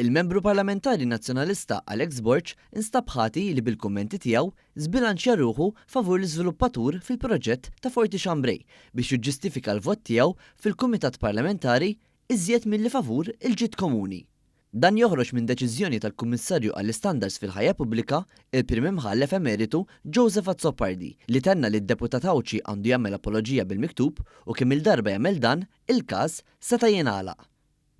Il-Membru Parlamentari Nazzjonalista Alex Borg instab ħati li bil-kummenti tiegħu żbilanċja ruħu favur l-iżviluppatur fil-proġett ta' Forti Chambray biex jiġġustifika l-vot tiegħu fil-Kumitat Parlamentari iżjed milli favur il-ġid komuni. Dan joħroġ minn deċiżjoni tal-Kummissarju għall-Istandards fil-Ħajja Pubblika, il-Prim Imħallef Emeritu Joseph Azzopardi, li tenna li d-Deputat Għawdxi għandu jagħmel apoloġija bil-miktub u kemm-il darba jagħmel dan, il-każ seta' jingħalaq.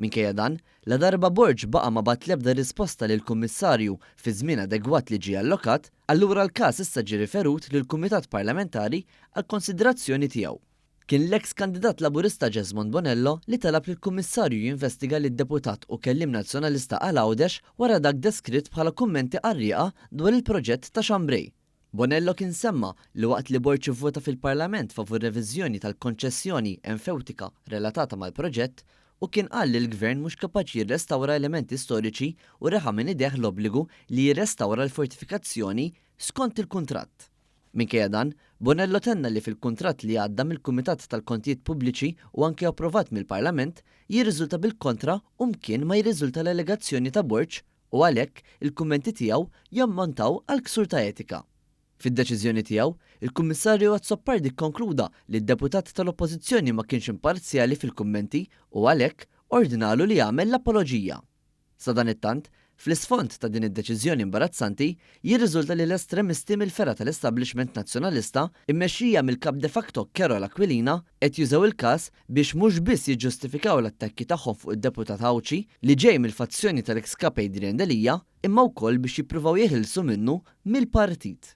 Minkejja dan, ladarba Borg baqa' ma bagħat l-ebda risposta lill-Kummissarju fiż-żmien adegwat li ġie allokat, allura l-każ issa ġie riferut lill-Kumitat Parlamentari għall-konsiderazzjoni tiegħu. Kien l-eks kandidat Laburista Jesmond Bonello li talab lill-Kummissarju jinvestiga lid-Deputat u kelliem Nazzjonalista għal Għawdex wara dak deskritt bħala kummenti qarrieqa dwar il-proġett ta' Chambray. Bonello kien semma li waqt li Borg ivvota fil-Parlament favur reviżjoni tal-konċessjoni enfewtika relatata mal-proġett, hu kien qal li l-Gvern mhux kapaċi jirrestawra elementi storiċi u reħa minn idejh l-obbligu li jirrestawra l-fortifikazzjoni skont il-kuntratt. Minkejja dan, Bonello tenna li fil-kuntratt li għadda mill-Kumitat tal-Kontijiet Pubbliċi u anke approvat mill-Parlament, jirriżulta bil-kontra u mkien ma jirriżulta l-allegazzjoni ta' Borg u għalhekk il-kummenti tiegħu jammontaw għal ksur ta' etika. Fid-deċiżjoni tiegħu, il-Kummissarju Azzopardi kkonkluda li d-deputat tal-Oppożizzjoni ma kienx imparzjali fil-kummenti u għalhekk ordnalu li jagħmel l-apoloġija. Sadanittant, fl-isfond ta' din id-deċiżjoni imbarazzanti, jirriżulta li l-estremisti mill-fergħa tal-establishment Nazzjonalista, immexxija mill-Kap de facto Karol Aquilina, qed jużaw il-każ biex mhux biss jiġġustifikaw l-attakki tagħhom fuq id-deputat Għawdxi li ġej mill-fazzjoni tal-eks Kap Adrian Delia imma wkoll biex jippruvaw jeħilsu minnu mill-partit.